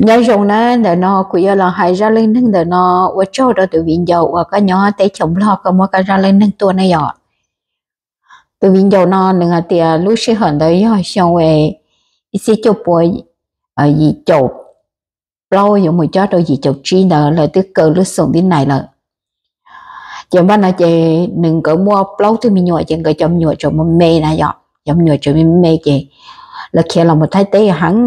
Nyob zoo na, ntawm no kuv yuav los hais zaj leej neeg ntawm no ua tsaug rau tus viv ncaus uas koj nyob teb chaws Nplog koj muab koj zaj leej neeg tuaj ne yom. Tus viv ncaus no nws hais tias lub sij hawm ntawd yog xyoo ib txhiab cuaj pua yim caum plaub yuav mus cob rau yim caum tsib ntawd lawv twb kaw lub xoom Vib Nais lawm. Ces npaj no ces nws nkawd muaj plaub tug me nyuam ces nkawd cov me nyuam tseem me me na yom, cov me nyuam tseem me me ces lawv khiav los mus Thaib teb heev.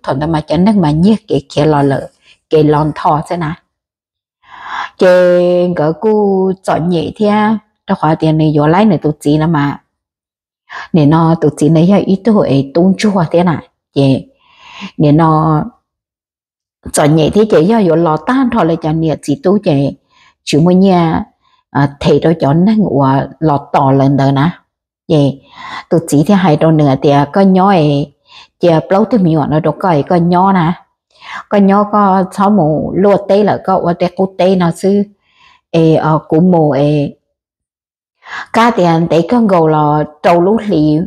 Thaum ntawd mas cov neeg mas nyiag kev khiav los lawm, kev los ntho xwb na. Ces nkawd kuj txom nyem thiab rau qhov tias nws yuav laib nws tus txiv no mas, nim no tus txiv no yog ib tug es tub ntsuag thiab na. Ces nim no txom nyem thiab ces yog yuav los tag nrho lawv cov niam txiv tub ces tsis muaj nyiaj them rau cov neeg uas los tos lawv ntawd na. Ces tus txiv thiaj hais rau nws tias koj nyob es, cia plaub tug me nyuam no rau koj es koj nyob na. Koj nyob koj txhob mus luaj teb lawm, koj ua tej qub teb no xwb es kuv mus es kab tias ntev kawg nkaus los rau lub hlis,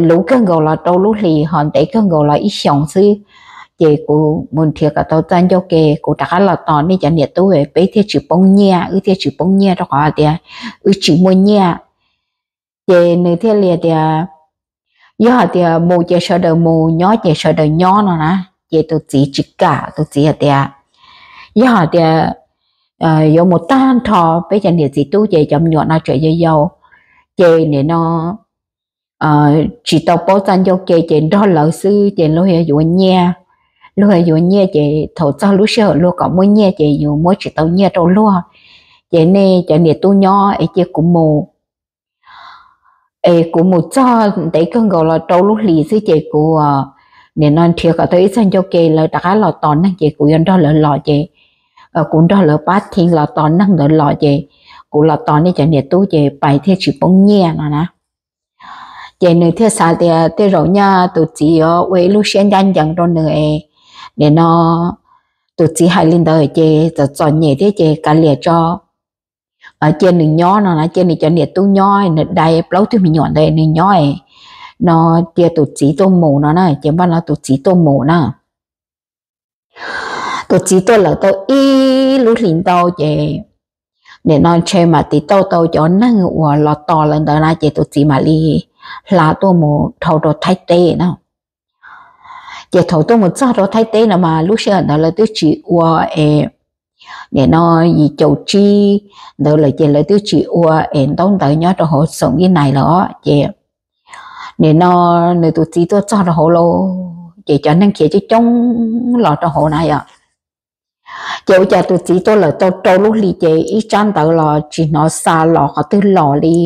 luv kawg nkaus los rau lub hlis ho ntev kawg nkaus los ib xyoos xwb. Ces kuv mus nrhiav kom tau txoj ncauj ke kuv rov qab los tos nej cov niam tub peb thiaj tsis poob nyiaj, wb thiaj tsis poob nyiaj rau qhov tias wb tsis muaj nyiaj. Ces nws thiaj li tias yog hais tias mus ces sawv daws mus, nyob ces sawv daws nyob no na. Ces tus txiv tsis kam, tus txiv hais tias yog hais tias yuav mus tag nrho peb cov niam txiv tub ces cov me nyuam no tseem yau yau, ces nim no tsis tau paub txoj ncauj ke ces nrog lawv xwb ces luag yuav yuav nyiaj, luag yuav nyiaj ces thaum txog lub sij hawm luag kom muaj nyiaj ces yus muab tsis tau nyiaj rau luag. Ces nej cov niam tub nyob es cia kuv mus es kuv mus txog ntev kawg nkaus los rau lub hlis xwb ces kuv nim no nrhiav kom tau ib txoj ncauj ke lawv rov qab los tos neeg ces kuv yuav nrog lawv los ces kuv nrog lawv pab thib los tos neeg ntawd los ces kuv los tos nej cov niam tub ces pais thiaj tsis poob nyiaj no na. Ces nws thiaj xav tias tej zaum nyaj tus txiv yuav ua ib lub siab ncaj ncees rau nws. Nim no tus txiv hais li ntawd ces txom txom nyem thiab ces kav liam tso, cia nws nyob no na, cia nws cov niam tub nyob, nws dai plaub tug me nyuam ntawd nws nyob no, cia tus txiv tuaj mus no na. Ces npaj no tus txiv tuaj mus na. Tus txiv tuaj lawm tau ib lub hlis ntau ces nim no ntshe mam tiv tauj tau cov neeg uas los tos lawv ntawd na ces tus txiv mam li hla tuaj mus dhau rau Thaib teb na. Ces thaum tuaj mus txog rau Thaib teb no mas lub sij hawm ntawd lawv twb tsis ua es nim no yim caum tsib ntawd lawm ces lawv twb tsis ua es ntaub ntawv nyob rau hauv xoom Vib Nais lawm os. Ces nim no nws tus txiv tuaj txog rau hauv lawm ces cov neeg khiav coob coob los rau hauv na yom. Ces ua cas tus txiv tuaj lawm tau rau lub hlis ces ib tsab ntawv los tsis hnov xa los qhov twg los li,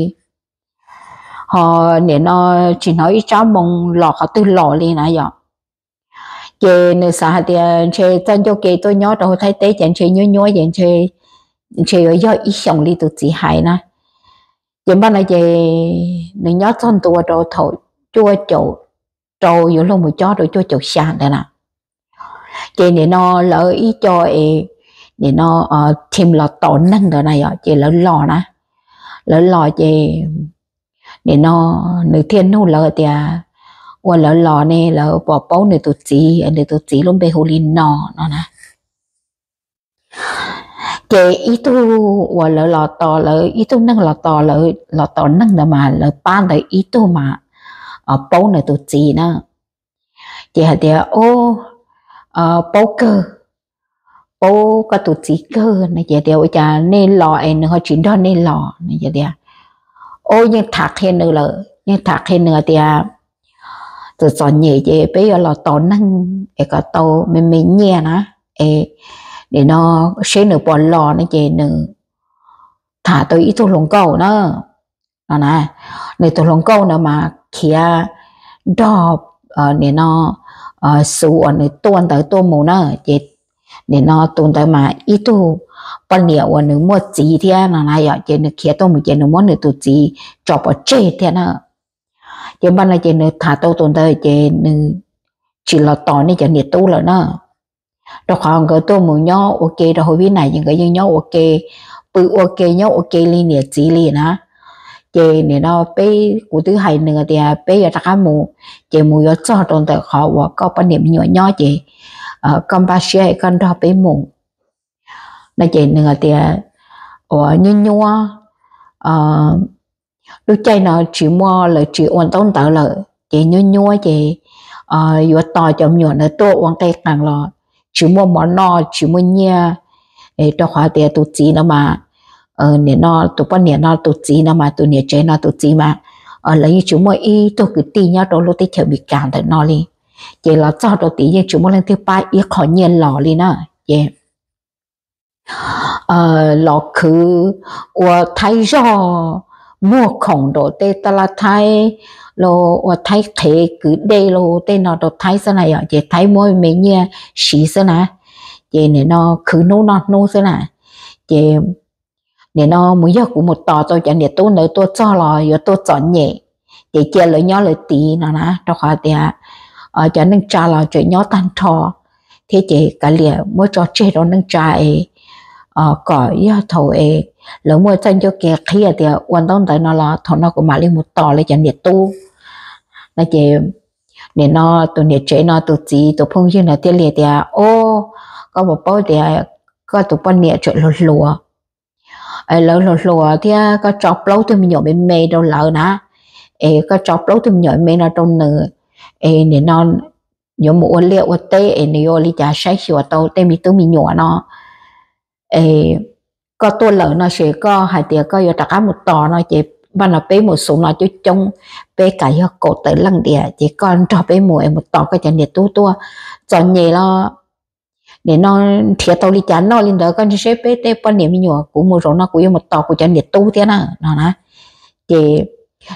ho nim no tsis hnov ib tsab moo los qhov twg los li na yom. Ces nws xav hais tias ntshe txoj ncauj ke tuaj nyob rau hauv Thaib teb ces ntshe nyuab nyuab ces ntshe yuav yog ib xyoos li tus txiv hais na. Ces npaj no ces nws nyob txog ntua rau thaum cuaj caum rau yuav luag mus cob rau cuaj caum xya ntawd na. Ces nim no lawv ib co es nim no thim los tos neeg ntawd na yom, ces lawv los na, lawv los ces nim no nws thiaj nug lawv tias ua lawv los ne lawv puas paub nws tus txiv, nws tus txiv lub npe hu li no no na. Ces ib tug uas lawv los tos, lawv ib tug neeg los tos, lawv los tos neeg ntawd mas lawv pab ntawd ib tug mas paub nws tus txiv na. Ces hais tias o, paub kawg, paub koj tus txiv kawg no. Ces tias ua cas nej los es nws ho tsis nrog nej los no? Ces tias o, yeej tham qhia nws lawm, yeej tham qhia nws tias txom txom nyem ces peb yuav los tos neeg es kom tau me me nyiaj na, es nim no seb nws puas los no ces nws tham tau ib tug hluas nkauj na, no na, nws tus hluas nkauj ntawd mas khiav nrog nim no xuv uas nws tuaj ntawd tuaj mus na. Ces nim no tus ntawd mas ib tug poj niam uas nws muaj txiv thiab no na yom, ces nws khiav tuaj mus ces nws muab nws tus txiv tso pov tseg thiab na. Ces npaj no ces nws tham tau tus ntawd ces nws tsis los tos nej cov niam tub lawm na, rau qhov nkawd tuaj mus nyob ua ke rau hauv Vib Nais ces nkawd yeej nyob ua ke, pw ua ke nyob ua ke li niam txiv li na. Ces nim no peb, kuv twb hais nws tias peb yuav rov qab mus, ces mus yuav txog rau ntawm qhov uas koj poj niam me nyuam nyob ces koj npaj siab es koj nrog peb mus. No ces nws tias, uas nyuab nyuab, lub caij no tsis muaj, lawv tsis ua ntaub ntawv lawm ces nyuab nyuab ces yuav tos cov me nyuam ntawd tuaj ua nqe qees los tsis muaj mov noj tsis muaj nyiaj, rau qhov tias tus txiv no mas, nim no tus poj niam no tus txiv no mas tus niam tsev no tus txiv mas lawv yeej tsis muaj ib tug kwv tij nyob rau lub teb chaws Amelikas ntawm no li. Ces los txog rau tim yeej tsis muaj leej twg pab ib qho nyiaj los li na. Ces los khwv ua thaib zog, muag khoom rau tej taj laj thaib los ua thaib qhev kwv dej los tej no rau thaib xwb na yom, ces thaib muab me nyiaj siv xwb na. Ces nim no khwv hnub noj hnub xwb na. Ces nim no mus yog kuv mus tos tau cov niam tub ntawd tuaj txog los yuav tuaj txom nyem, ces cia lawv nyob lawv tid no na, rau qhov tias cov neej tsa los tseem nyob tag nrho thiab ces kav liam muab tso tseg rau neej tsa es kom yog thaum es lawv muaj txoj ncauj kev qhib tias ua ntaub ntawv no los thaum no kuv mam li mus tos lawv cov niam tub no. Ces nim no tus niam tsev no tus txiv tus phooj ywg no thiaj li tias, o, koj puas paub tias koj tus poj niam tseem hluas hluas, lawv hluas hluas thiab koj tso plaub tug me nyuam me me rau lawv na, es koj tso plaub tug me nyuam me no rau nws, es nim no yuav mus ua liaj ua teb es nws yuav ua li cas saib xyuas tau tej me tub me nyuam no. Es koj tuaj lawm no ces koj hais tias koj yuav rov qab mus tos no ces npaj no peb mus xub no coob coob, peb kam yog kaum tawm leej diam ces koj nrog peb mus es mus tos koj cov niam tub tuaj. Txom nyem los nim no nrhiav tau li cas noj li ntawd, koj ntsia seb peb tej poj niam me nyuam, kuv mus zaum no kuv yuav mus tos kuv cov niam tub thiab na no na. Ces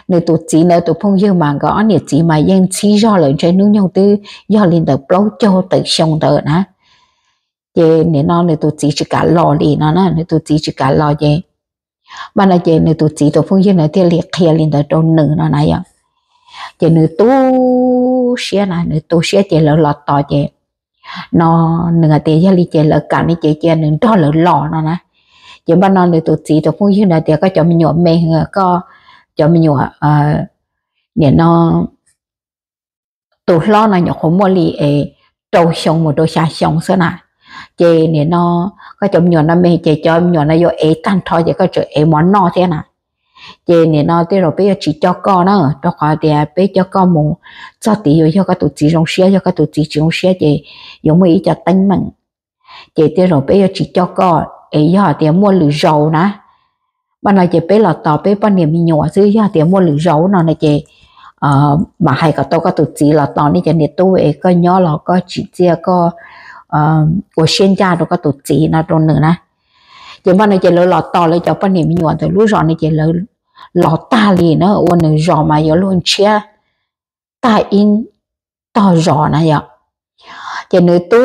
nws tus txiv ntawd tus phooj ywg mas nkawd ob niam txiv mas yeej ntxhib zog lawm, ntshe hnub nyoog twb yog li ntawd plaub caug tawm xyoo ntawd na. Ces nim no nws tus txiv tsis kam los li no na, nws tus txiv tsis kam los ces npaj no ces nws tus txiv tus phooj ywg na thiaj li qhia li ntawd rau nws no na yom. Ces nws tu siab na, nws tu siab ces lawv los tos ces no nws hais tias yog li ces lawv kam ne ces cia nws nrog lawv los no na. Ces npaj no nws tus txiv tus phooj ywg na tias koj cov me nyuam me, koj cov me nyuam nim no tus hlob no nyuam qhuav muaj li es rau xyoo mus rau xya xyoo xwb na. Ces nim no koj cov me nyuam no me ces cov me nyuam no yuav ev tag nrho ces koj tseem ev mov noj thiab na. Ces nim no tej zaum peb yuav tsis coj koj na, rau qhov tias peb coj koj mus txog tid yuav yog koj tus txiv zoo siab, yog koj tus txiv tsis zoo siab ces yuav muaj ib co teeb meem. Ces tej zaum peb yuav tsis coj koj es yog tias muaj lwm zaus na. Npaj no ces peb los tos peb poj niam me nyuam xwb, yog tias muaj lwm zaus no no ces mam hais kom tau koj tus txiv los tos nej cov niam tub es koj nyob los koj tsim txiaj, koj ua siab ncaj rau koj tus txiv no rau nws na. Ces npaj no ces lawv los tos lawv cov poj niam me nyuam ntawm lub zos no ces lawv los tag li na, ua nws zos mas yuav luag ntshiab tag ib tog zos na yom. Ces nws tu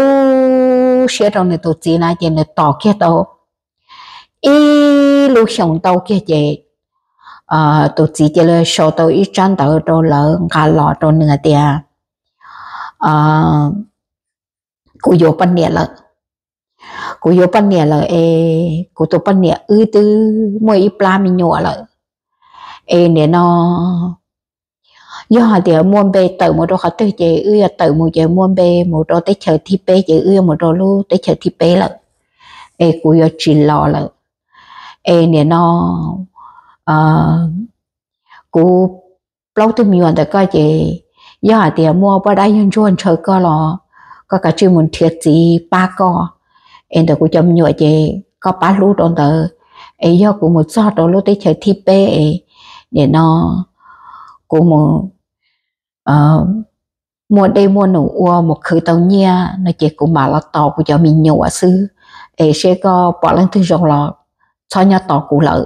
siab rau nws tus txiv na ces nws tos kiag tau ib lub xyoo ntau kiag ces tus txiv cia li sau tau ib tsab ntawv rau lawv nqa los rau nws hais tias kuv yuav poj niam lawm. Kuv yuav poj niam lawm es kuv tus poj niam wb twb muaj ib plab me nyuam lawm. Es nim no yog hais tias muaj npe tawm mus rau qhov twg ces wb yuav tawm mus, ces muaj npe mus rau teb chaws thib peb ces wb yuav mus rau lub teb chaws thib peb lawm. Es kuv yuav tsis los lawm. Es nim no kuv plaub tug me nyuam ntawm koj ces yog hais tias muaj poj dab yawg ntsuag ntshaw koj los koj kav tsij mus nrhiav txiv pab koj. Es ntawm kuv cov me nyuam ces koj pab hlub rau ntawd. Es yog kuv mus txog rau lub teb chaws thib peb es nim no kuv mus muaj dej muaj num ua, mus khwv tau nyiaj no ces kuv mam los tos kuv cov me nyuam xwb. Es seb koj pom leej twg zoo los txhob nyob tos kuv lawm,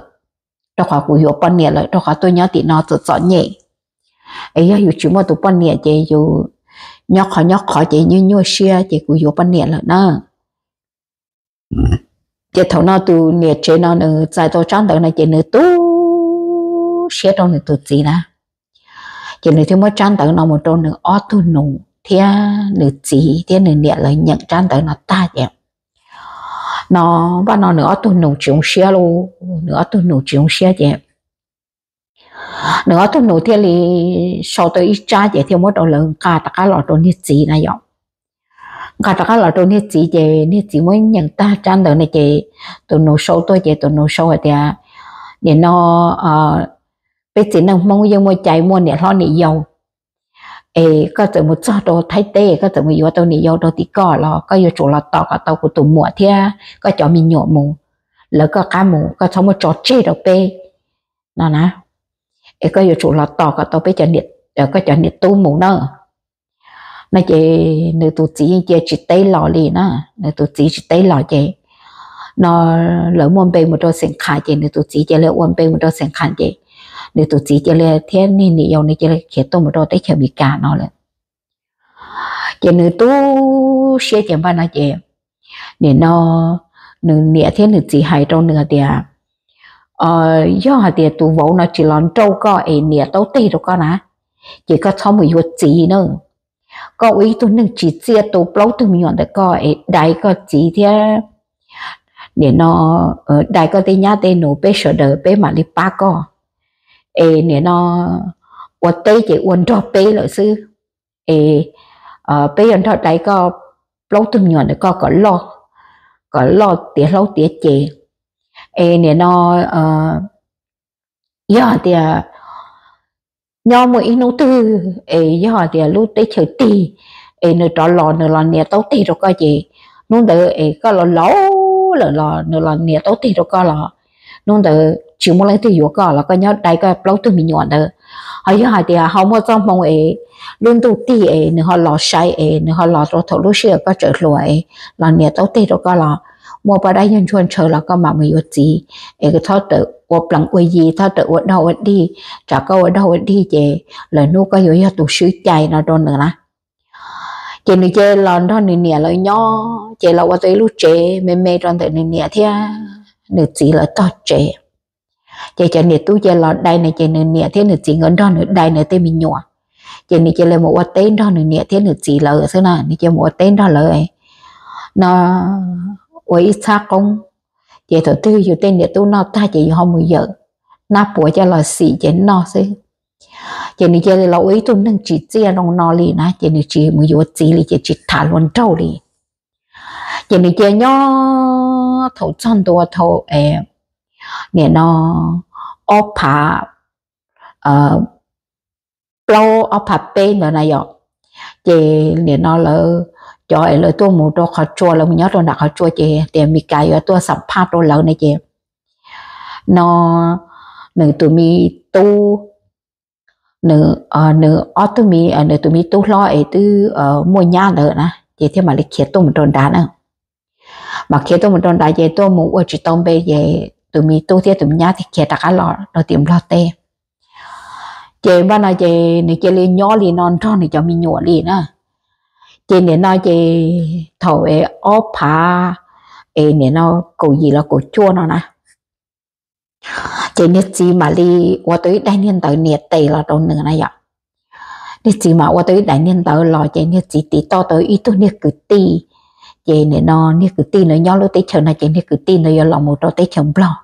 rau qhov kuv yuav poj niam lawm, rau qhov tuaj nyob tim no txom txom nyem. Es yog yus tsis muaj tus poj niam ces yus nyob qhov nyob qhov ces nyuaj nyuaj siab, ces kuv yuav poj niam lawm na. Ces thaum no tus niam tsev no nws txais tau tsab ntawv no ces nws tu siab rau nws tus txiv na. Ces nws thiaj muab tsab ntawv no mus rau nws ob tug nus thiab nws txiv thiab nws niam lawv nyeem tsab ntawv no tag ces no, npaj no nws ob tug nus tsis zoo siab lauj, nws ob tug nus tsis zoo siab ces nws ob tug nus thiaj li sau tau ib tsab ces thiaj muab rau lawv nqa rov qab los rau niag txiv na yom. Nqa rov qab los rau niag txiv ces niag txiv muab nyeem tag tsab ntawd no ces tus nus sau tuaj ces tus nus sau hais tias, nim no peb txiv neej Hmoob yeej muaj cai muaj niam hlob niam yau, es koj txawm mus txog rau Thaib teb koj txawm mus yuav tau niam yau rau tim koj los koj yuav tsum los tos kom tau kuv tus muam thiab koj cov me nyuam mus, lawv koj qab mus, koj txhob muab tso tseg rau peb no na, es koj yuav tsum los tos kom tau peb, koj cov niam tub mus na. No ces nws tus txiv yeej cia tsis teb los li na, nws tus txiv tsis teb los ces no lawv muaj npe mus rau Xeem Khas ces nws tus txiv cia li ua npe mus rau Xeem Khas ces nws tus txiv cia li thiab niag niam yau nws cia li khiav tuaj mus rau teb chaws Amelikas no lawm. Ces nws tu siab ces npaj no ces nim no nws niam thiab nws txiv hais rau nws hais tias, yog hais tias tus vauv no tsis los nrauj koj es niam taub teg rau koj na, ces koj txhob mus yuav txiv na. Koj ua ib tug neeg tsim txiaj tu plaub tug me nyuam ntawm koj es dai koj txiv thiab, nim no dai koj tej nyab tej nus peb sawv daws peb mam li pab koj. Es nim no ua teb ces ua nrog peb lawm xwb. Es peb yuav nrog dai koj plaub tug me nyuam ntawm koj kom loj, kom loj tiav hlob tiav ces. Es nim no yog hais tias nyob muaj ib hnub twg es yog hais tias lub teb chaws tig es nws rov los nws los nias taub teg rau koj ces hnub ntawd es koj los laus lawm los nws los nias taub teg rau koj los hnub ntawd tsis muaj leej twg yuav koj los koj nyob dai koj plaub tug me nyuam ntawd. Ho yog hais tias ho muaj txoj hmoo es lub ntuj tig es nws ho los sai es nws ho los rau thaum lub sij hawm koj tseem hluas es los nias taub teg rau koj los muaj poj dab yog ntsuag ntshaw los koj mam mus yuav txiv. Es txhob rawm ua plees ua yi, txhob rawm ua dog ua dig, tsam koj ua dog ua dig ces lwm hnub koj yuav yog tus swb cai no rau nws na. Ces nws cia los nrog nws niam lawv nyob ces los ua tau ib lub tsev me me rau ntawm nws niam thiab nws txiv lawv tog tsev. Ces cov niam tub cia los dai nws ces nws niam thiab nws txiv nkawd nrog nws dai nws tej me nyuam. Ces nws cia li mus ua teb nrog nws niam thiab nws txiv lawv xwb na, nws cia mus ua teb nrog lawv no ua ib txhab qoob. Ces thaum twg yus tej niam tub noj tag ces yus ho mus yawm nab puav coj los xim ces noj xwb. Ces nws cia li los ua ib tug neeg tsim txiaj zoo no li na ces nws tsis mus yuav txiv li ces tsis tham hluas nraug li. Ces nws cia nyob thaum txog ntua thaum nim no ob phav plaub ob phav peb ntawd na yom. Ces nim no lawv cov es lawv tuaj mus rau qhov tsua, lawv mus nyob rau nram qhov tsua ces tias Meskas yuav tuaj xam phaj rau lawv ne ces no nws tus me tub, nws ob tug me, nws tus me tub hlob es twb muaj nyab ntawd na ces thiaj mam li khiav tuaj mus rau nrad na. Mas khiav tuaj mus rau nrad ces tuaj mus ua tsis tau npe ces tus me tub thiab tus me nyab thiaj khiav rov qab los rau tim Nplog teb. Ces npaj no ces nws cia li nyob li no nrog nws cov me nyuam li na. Ces nim no ces thaum es ob phav es nim no kaum yim los kaum cuaj no na, ces niag txiv mam li ua tau ib daim niag ntawv nias tes los rau nws na yom. Niag txiv mam ua tau ib daim niag ntawv los ces niag txiv tiv toj tau ib tug niag kwv tij. Ces nim no niag kwv tij ntawd nyob lub teb chaws no ces niag kwv tij ntawd yuav los mus rau teb chaws Nplog.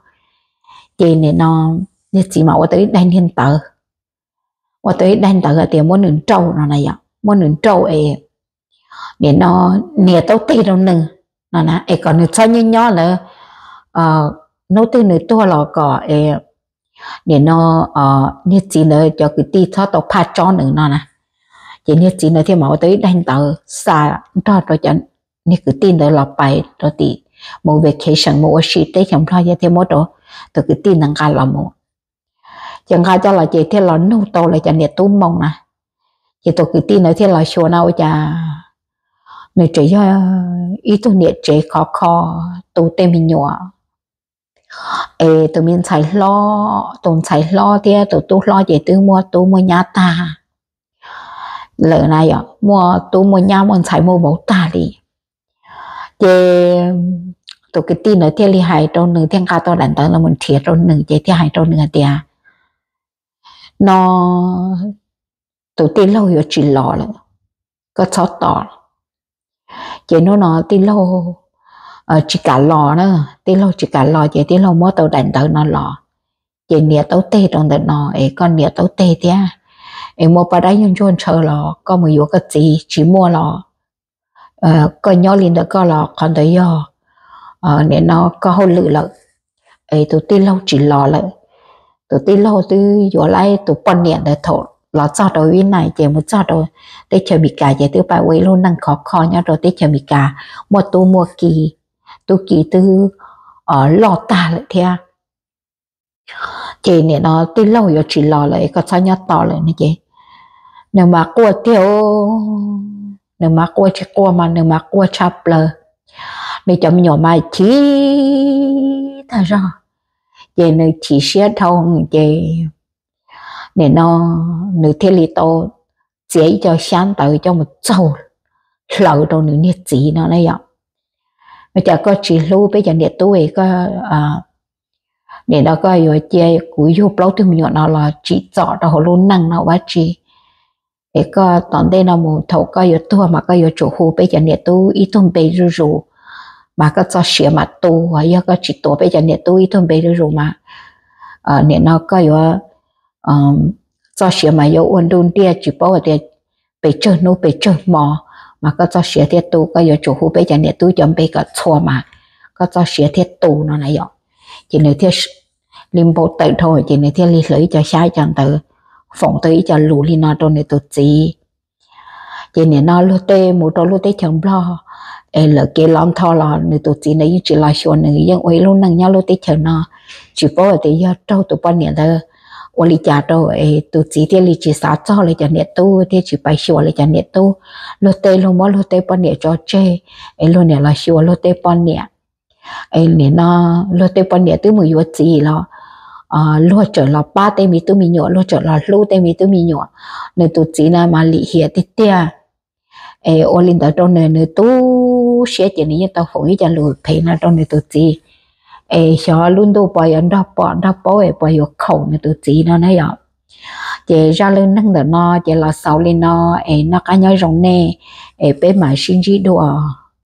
Ces nim no niag txiv mam ua tau ib daim niag ntawv, ua tau ib daim ntawv hais tias muab nws nrauj no na yom, muab nws nrauj es nim no nias taub teg rau nws no na es kom nws txhob nyob nyob lawm, hnub twg nws tuag los kom nim no niag txiv ntawd cov kwv tij txhob tau phaj tsob nws no na. Ces niag txiv ntawd thiaj mam ua tau ib daim ntawv xa nrog rau cov niag kwv tij ntawd los pais rau tim mus vacation mus ua si teb chaws Nplog ces thiaj muab rau tus kwv tij ntawd nqa los mus. Ces nqa coj los ces thiaj los nug tau lawv cov niam tub moo na. Ces tus kwv tij ntawd thiaj los xyuas na ua cas nws tseem yog ib tug niam tsev khov kho tu tej me nyuam. Es tus me ntxhais hlob, tus ntxhais hlob thiab tus tub hlob ces twb muaj tub muaj nyab tag lawm na yom, muaj tub muaj nyab muaj ntxhais muaj vauv tag li. Ces tus kwv tij ntawd thiaj li hais rau nws, thiaj nqa tau daim ntawv los mus nrhiav rau nws ces thiaj hais rau nws hais tias no tus tij laug yuav tsis los lawm, koj txhob tos. Ces hnub no tij laug tsis kam los na, tij laug tsis kam los ces tij laug muab tau daim ntawv no los. Ces niam taub teg rau ntawm no es koj niam taub teg thiab, es muaj poj dab nyuag ntsuag ntshaw los koj mus yuav koj txiv, tsis muaj los koj nyob li ntawm koj los qhov ntawd yog nim no koj hauj lwm lawm. Es tus tij laug tsis los lawm, tus tij laug twb yuav laib tus poj niam ntawd thaum los txog rau Vib Nais ces mus txog rau teb chaws Amelikas ces twb pais ua ib lub neej khov kho nyob rau teb chaws Amelikas, muaj tub muaj ki, tub ki twb loj tag lawm thiab. Ces nim no tij laug yuav tsis los lawm, koj txhob nyob tos lawm no ces nws mas quaj tiag, nws mas quaj tsis quaj mas nws mas quaj tshaj plaws. Nws cov me nyuam mas chim tag zog, ces nws chim siab dhau ces nim no nws thiaj li tau txiav ib co xyab ntawv coj mus txaug hlawv rau nws niag txiv no na yom. Ua cas koj tsis hlub peb cov niam tub es koj nim no koj yuav cia kuv yug plaub tug me nyuam no los tsim txom rau hauv lub neej no ua tsi? Es koj tom ntej no mus thaum koj yuav tuag mas koj yuav tsum hu peb cov niam tub ib tug npe zuj zus, mas koj txoj sia mas tu. Yog koj tsis tuav peb cov niam tub ib tug npe zuj zus mas nim no koj yuav txoj sia mas yuav ua nruj nriaj tsis paub hais tias pes tsawg hnub pes tsawg hmo, mas koj txoj sia thiaj tu. Koj yuav tsum hu peb cov niam tub cov npe kom txhua mas koj txoj sia thiaj tu no na yom. Ces nws thiaj li npau taws dhau ces nws thiaj li hlawv ib co xyab ib co ntawv foom tau ib co lus li no rau nws tus txiv. Ces nim no luag tej mus rau lub teb chaws Nplog es lawm kev lov ntho los nws tus txiv ntawd yeej tsis los xyuas nws, yeej ua ib lub neej nyob lub teb chaws no. Tsis paub hais tias yog raug tus poj niam ntawd ua li cas rau es tus txiv thiaj li tsis xav txog li cov niam tub thiab tsis pais xyuas li cov niam tub. Luag tej luag muab luag tej poj niam tso tseg es luag niam los xyuas luag tej poj niam. Es nim no luag tej poj niam twb mus yuav txiv los luag tseem los pab tej me tub me nyuam, luag tseem los hlub tej me tub me nyuam. Nws tus txiv no mas lim hiam tiag tiag. Es ua li ntawd rau nws, nws tu siab ces nws yeej tau foom ib co lus phem no rau nws tus txiv. Es xyov lub ntuj puas yuav nrog pom nrog paub es puas yuav khaum nws tus txiv no na yom. Ces zaj lub neej ntawm no ces los xaus li no, es noj qab nyob zoo nej, es peb mam sib ntsib dua.